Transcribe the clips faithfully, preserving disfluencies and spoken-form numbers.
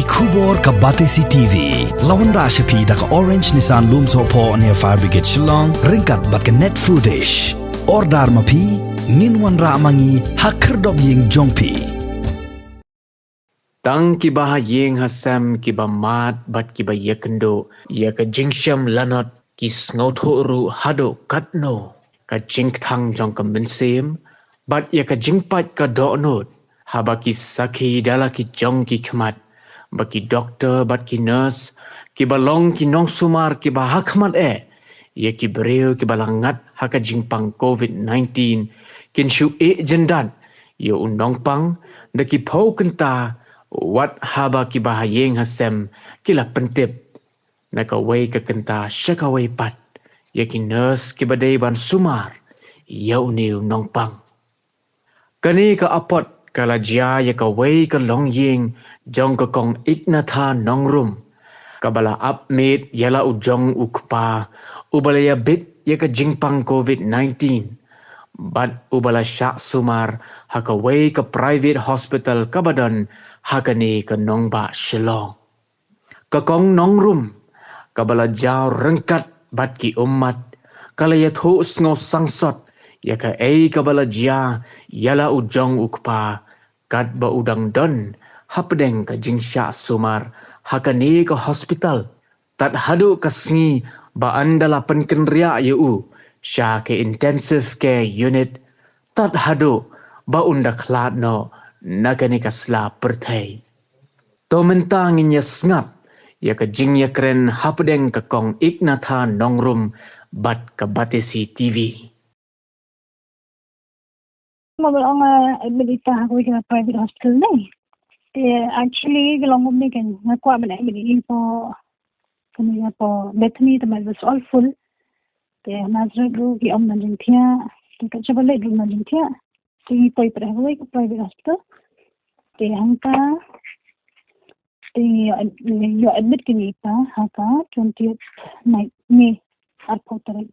Khubor ka Batesi T V. La wanrah sha phi da ka Orange Nissan Lumsohphoh near Fire Brigade Shillong, ryngkat bad ka Net Foodish. Order ma phi, ngin wanrah ma ngi ha khyrdop ïing jong phi. Tang kiba ha ïing ha sem, kiba mad bad kiba ïakynduh ïa ka jingshem lanot, ki sngewthuh ruh haduh katno ka jingkthang jong ka mynsiem bad ïa ka jingpait ka dohnud, haba ki sakhi da la ki jong ki khmat ba ki doktor bad ki nurse, kiba long ki nongsumar kiba ha khmat eh ïa ki briew kiba la ngat ha ka jingpang covid nineteen, kin shu ïeh jyndat ïa u nongpang da ki phew kynta, wat haba kiba ha ïing ha sem ki la pyntip na kawei ka kynta sha kawei pat ïa ki nurse kiba dei ban sumar ïa une u nongpang. Kane ka apot ka la jia ïa kawei ka longïing jong ka Kong Ignatha Nongrum, kaba la ap miet ïa la u jong u kpa uba la ïabit ïa ka jingpang covid nineteen bad uba la shah sumar ha kawei ka private hospital kaba don ha kane ka nongbah Shillong. Ka Kong Nongrum, kaba la jaw ryngkat bad ki ummat, ka la ïathuh sngew sangsot ïa kaei kaba la jia ïa la u jong u kpa, katba u dang don hapdeng ka jingshah sumar ha kane ka hospital, tad haduh ka sngi ba ynda la pynkynriah ïa u sha ka intensive care unit, tad haduh ba un da khlad noh na kane ka sla pyrthei. To mynta ngin ïa sngap ïa ka jingïakren hapdeng ka Kong Ignatha Nongrum bad ka Batesi T V. Mo ba ong, eh, admit ita ha kawei ka private hospital ne. Te actually ka long kumne kan, nga kwah ban admit ita hapoh, kane hapoh Bethany, te ma it was all full. Te Nazareth ruh ki ong nang jingthiah, te ka Chapel Lake ruh nang jingthiah. Te ngi poi pat ha kawei ka private hospital. Te hangta te ngi ïoh ad-, ngi ïoh admit kine ita ha ka twentieth night May, arphew tarik.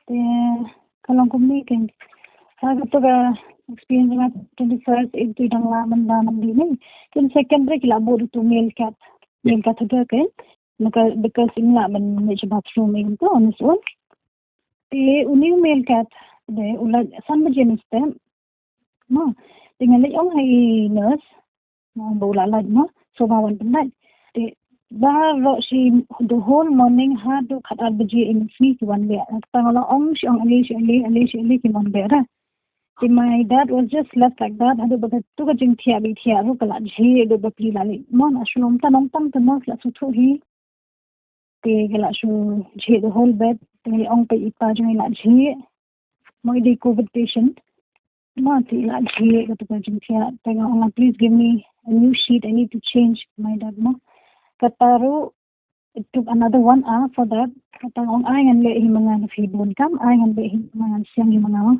Te ka long kumne kan, ha kato ka experience nga, twenty-first, eight, dang la man da man di ne. Twenty-second re ki la bud ïa uto u male cat, male cat ha ka, na ka, because um lah ban leit sha bathroom ïa uto on his own. Te une u male cat de u la san baje mynstep. Ma, te nga leit ong ha i nurse, ma, ba u la lait, ma, so ba wan pyndait. Te baroh shi, the whole morning haduh khatar baje i mynsngi ki wan beh. Tang la ong shi ong ale, shi ale, ale, shi ale, kim wan beh re. Te my dad was just left like that. Haduh ba kato ka jingthiah ba i thiah ruh ka la jhieh, haduh ba pli la leit. Mo, na shu long tang, nongtang te mo, la shu thuh hi. Te ka la shu jhieh the whole bed. Te ngi ong pat i pa jong ngi la jhieh. Mo, i dei covid patient. Mo, te i la jhieh kato ka jingthiah. Te nga ong, "Please give me a new sheet. I need to change my dad, mo." Kata ruh, it took another one hour for that. Kata nga ong, "Ai ngan leh hi ma nga, na phi bun kam, ai ngan leh hi ma nga, ngan siang hi ma nga, mo."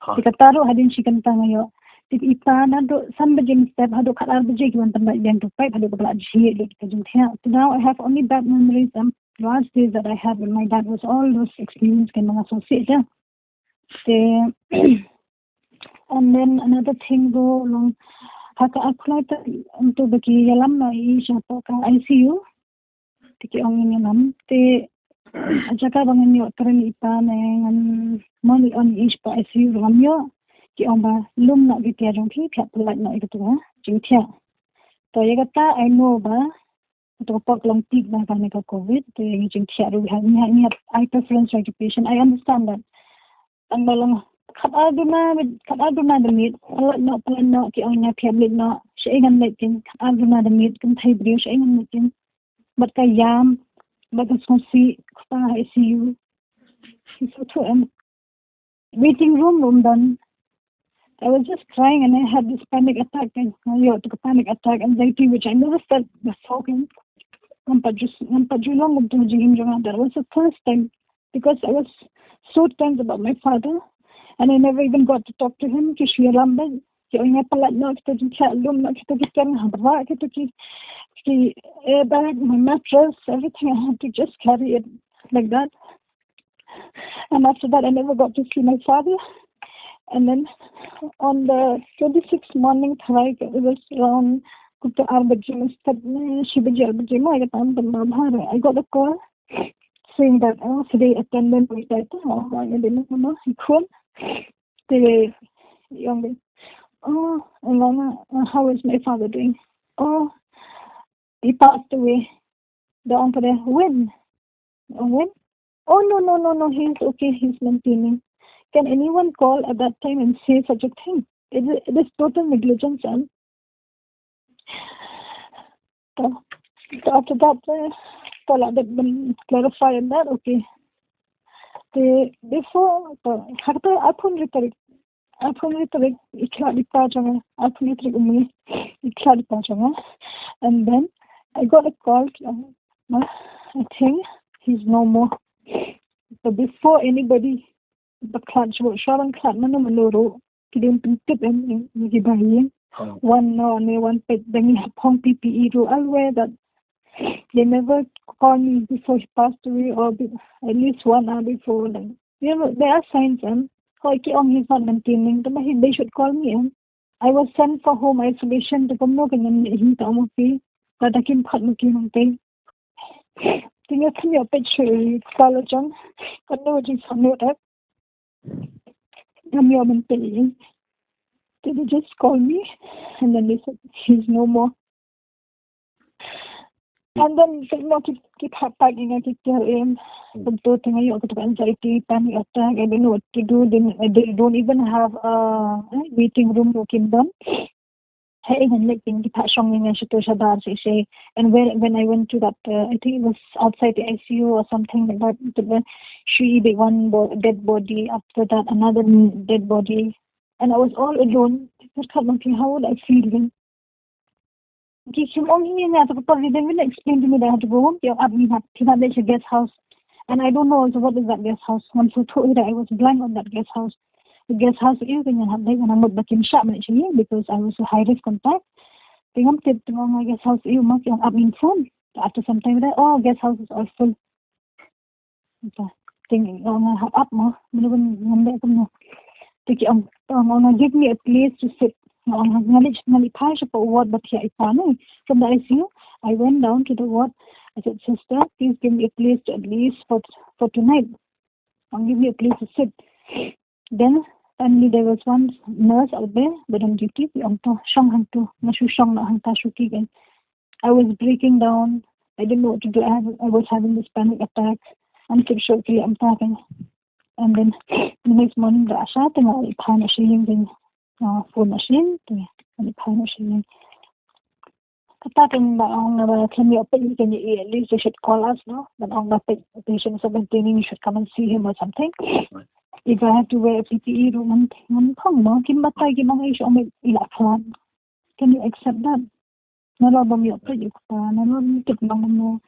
Ha. Te kata ruh hadien shi kynta nga ïoh. Te i pa naduh san baje mynstep haduh khatar baje ki wan pyndait biang tu paip haduh ba ka la jhieh lut ka jingthiah. So now I have only bad memories. The last days that I had with my dad was all those experience kan ma nga sngewsih ja. Te, and then another thing ruh long ha ka arphew lai tarik, um, to ba ki ïalam noh ïa i shapoh ka I C U. Te ki ong ngin ïalam. Te ha jaka ba ngan ïoh kren ïa i pa ne ngan mon ïa i shapoh I C U ruh ngam ïoh. Ki ong ba lum noh ki tiar jong phi, phi hap pyllait noh ïa kato ka jingthiah. To ïa kata I know ba kato ka por ka long peak ba kane ka covid. Te ngi jingthiah ruh ngi hap, ngi hap, ngi hap ai preference to the patient. I understand that. Tang ba long khatar duna, khatar duna da miet, pyllait noh, pyllait noh, ki ong ïa phi hap leit noh, shaei ngan leit kin, khatar duna da miet, kynthei briew, shaei ngan leit kin. Bad ka ïam, bad ka sngewsih, kata ha I C U. Ki sngewthuh em. Waiting room ruh ym don. I was just crying and I had this panic attack, and I ïoh to ka panic attack, anxiety, which I never felt before. Ngam pat ju, ngam pat ju long kumto ha jingim jong nga. That was the first time because I was so tense about my father, and I never even got to talk to him. Ki shu ïalam beit, ki ong ïa pyllait noh kita jingthiah, lum noh kita jingthiah, nga hap rah kito ki, ki airbag, my mattress, everything. I had to just carry it like that. And after that, I never got to see my father. And then on the twenty-sixth morning, like, it was around kumta ar baje mo, step ne shi baje ar baje mo, ïa kata ban ba bha re. I got a call saying that, oh, today attendant wei tai ta, oh, I didn't know, he called. Te ong de, oh, and then, uh, how is my father doing? Oh, he passed away. Da ong pat de, when? When? Oh, no, no, no, no, he's okay, he's maintaining. Can anyone call at that time and say such a thing? It, it is total negligence, and so, so after that, uh, Paula, that been clarify on that, okay. Te before, uh, ha kata arphew hynriew tarik, arphew hynriew tarik i khlad i pa jong nga, arphew hynriew tarik u May i khlad i pa jong nga. And then I got a call, uh, I think he's no more. But before anybody, ba khlad shuh, shuwa ban khlad mano mano ruh, ki dang pyntip em ïa ki ba ïing. Wan noh ne wan peit, dang ïa hap phong P P E ruh. I swear that they never call me before he passed away or be, at least one hour before. Like, you know, there are signs, em. Hooid, ki ong he's not maintaining, tangba he, they should call me, em. I was sent for home isolation, te kumno kein ngam leit hi, ta ong ma phi. Lada kim khot ma ki nangtei. Te nga khlem ïoh peit shuh ïa ka call jong, katno jingsngewsih. Ngam ïoh ban peit. They just call me and then they said, "He's no more." And then, you know, ki, ki pha-, pha-, you know, ki tell him, kumto, te nga ïoh kato ka anxiety, panic attack, I don't know what to do. They, they don't even have a, eh, waiting room ruh kim don. Hei, ngan leit pyn ki phah shong ïa nga shato shabar shisha. And when, when I went to that, uh, I think it was outside the I C U or something like that. There were, she, the one bo-, dead body, after that another n-, dead body. And I was all alone. Pyrkhat ma phi, how would I feel then? Ki shim ong hi nga to ka por, they didn't explain to me that I had to go home. Ki ong ap ngi hap, phi hap leit sha guest house. And I don't know also what is that guest house. Ngam sngewthuh hi da, I was blank on that guest house. The guest house, ïoh, ka ngan hap dei, ngan mut ba kim shah mynta sha ïing because I was a high risk contact. Te ngam tip, te nga ong guest house, ïoh, ma ki ong ap ngin phone. After some time, they, "Oh, guest house is all full." Te nga ong hap ap mo, mano ban ngam dei kumno. Te ki ong, ong, ong, "Give me a place to sit." Nga ong, "Nga leit, nga leit phai shapoh ward ba thiah ïa i pa ne." From the I C U, I went down to the ward. I said, "Sister, please give me a place to at least for, for tonight." Ong, "Give me a place to sit." Then finally there was one nurse out there, but on duty, ong to, "Shong hangto, nga shu shong noh hangta shuki kein." I was breaking down. I didn't know what to do. I have, I was having this panic attack. Ngam tip shuh ki leh kumta kein. And then the next morning, da sah te nga leit phai noh sha ïing, te nga phone noh sha ïing, te nga leit phai noh sha ïing. Kata kein ba ong ba khlem ïoh peit kein, at least they should call us, no? Ba ong ba peit, patient is maintaining, you should come and see him or something. If I have to wear a P P E ruh, ngam, ngam phong mo, kim batai, kim ong, i shu ong i la khlad. Can you accept that? Nalor bym ïoh peit ïa u kpa, nalor ngim tip long kumno.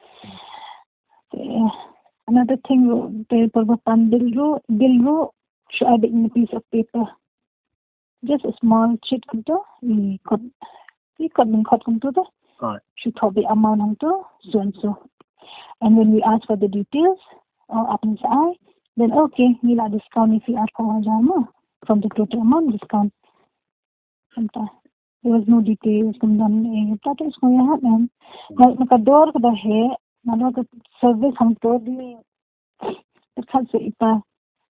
Te, another thing ruh, te por ba pan bill ruh, bill ruh, shu ai beit na piece of paper. Just a small sheet kumto, i kot, i kot bym kot kumto te. Shu thoh beit amount hangto, so and so. And when we ask for the details, or ap ngi sa ai, then okay, ngi la discount ïa phi arphew hajar mo, from the total amount discount. Kumta. There was no details, kumta, eh, kumta te sngewthuh ïa hap em. Na, na ka dor ka ba heh, na ka service hangto di, ka khat sa ita,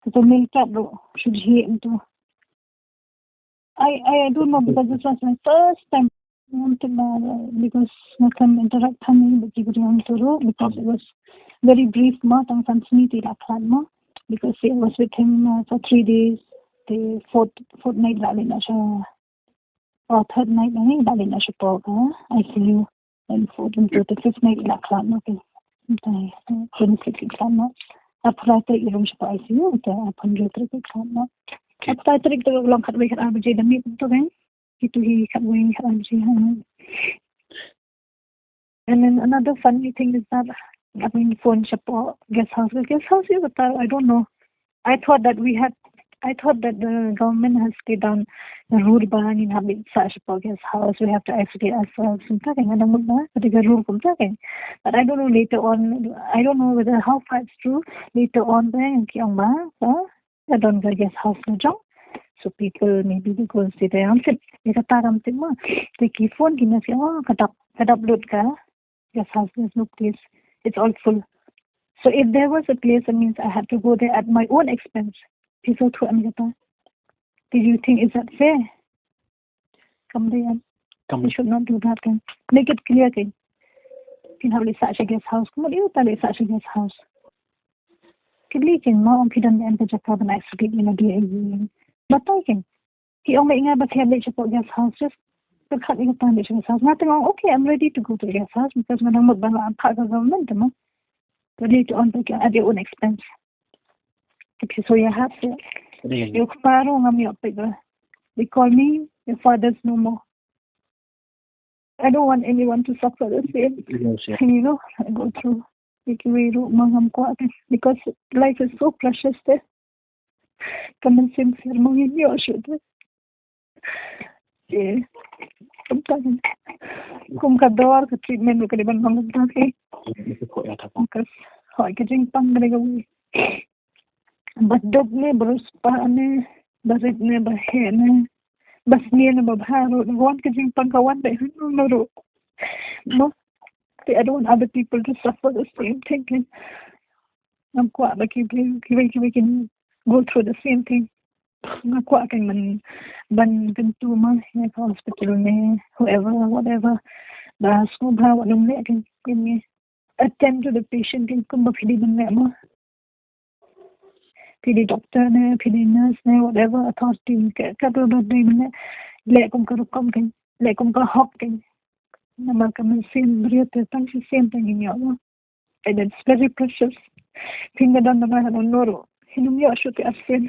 ka to mail kat ruh, should he into. I, I don't know because this was my first time. Ngam tip ba, because nga khlem interact than ïa ki briew hangto ruh, because it was very brief mo, tang san sngi te i la khlad mo, because I was with him, uh, for three days, the fourth, fourth night la leit noh sha, or third night, I think, la leit noh shapoh ka I C U. And fourth and fifth, fifth night i la khlad noh, okay. Te, twenty-six i khlad noh. Arphew lai tarik i rung shapoh I C U, te arphew hynriew tarik i khlad noh. Arphew lai tarik te long khatwei khatar baje da miet kumto kein. Kito hi khatwei khatar baje, ha. And then another funny thing is that, I mean, phone shapoh guest house. Guest house ïa kata, I don't know. I thought that we had, I thought that the government has laid down the rule ba ngin hap leit sah shapoh guest house, we have to isolate ourselves. Kumta kein, nga dang mut ba ka dei ka rule kumta kein. But I don't know later on, I don't know whether how far it's true. Later on ba ki ong ba ka, ka don ka guest house la jong. So people maybe they go and sit there. Ïa kata kam tip ma. Te ki phone ki message, oh, ka dap, ka dap lut ka guest house, there's no place. It's all full. So if there was a place, that means I had to go there at my own expense. Phi sngewthuh ïa kata? Do you think is that fair? Kam dei em. Kam. They should not do that kan. Make it clear kan. Phin hap leit sah sha guest house. Kumno ïa uta leit sah sha guest house? Kylli kan ma, ong phi don em ka jaka ban exhibit ïa lade ïa. Batai kan. Phi ong leit nga ba phi hap leit sha guest house. Just pyrkhat ïa kata leit sha guest house. Nga teng ong, okay, I'm ready to go to guest house because nga dang mut ban leit phah ka government ma. But need to on at your own expense. If you so you have to. Ïa u kpa ruh ngam ïoh peit ba. They call me your fathers no more. I don't want anyone to suffer the same thing, you know, I go through. Ïa kiwei ruh ma ngam kwah kan. Because life is so precious te. Ka mynsiem sir ma ngin ïoh shuh te. Te kumta kan. Kum ka dor ka treatment ruh ka dei ban long kumta te. Because hooid ka jingpang ka dei kawei. Ba duk ne, ba riewspah ne, ba rit ne, ba heh ne, ba sniew ne, ba bha ruh, wan ka jingpang ka wan beit hangno hangno ruh. No? Te I don't want other people to suffer the same thing kan. Ngam kwah ba kiwei, kiwei, kiwei kin go through the same thing. Nga kwah kan ban, ban kyntu ma ïa ka hospital ne, whoever, whatever. Ba sngewbha wat nym leh kan, kan ïa attend to the patient kan kumba phi dei ban leh ma. Phi dei doctor ne, phi dei nurse ne, whatever authority ka, ka ba, ba dei ban leh. Leh kum ka rukom kan, leh kum ka hok kan. Namar ka mynsiem briew te tang shisien te ngin ïoh ma. And it's very precious. Phin da don namar hangno ruh. Phin nym ïoh shuh te arsien.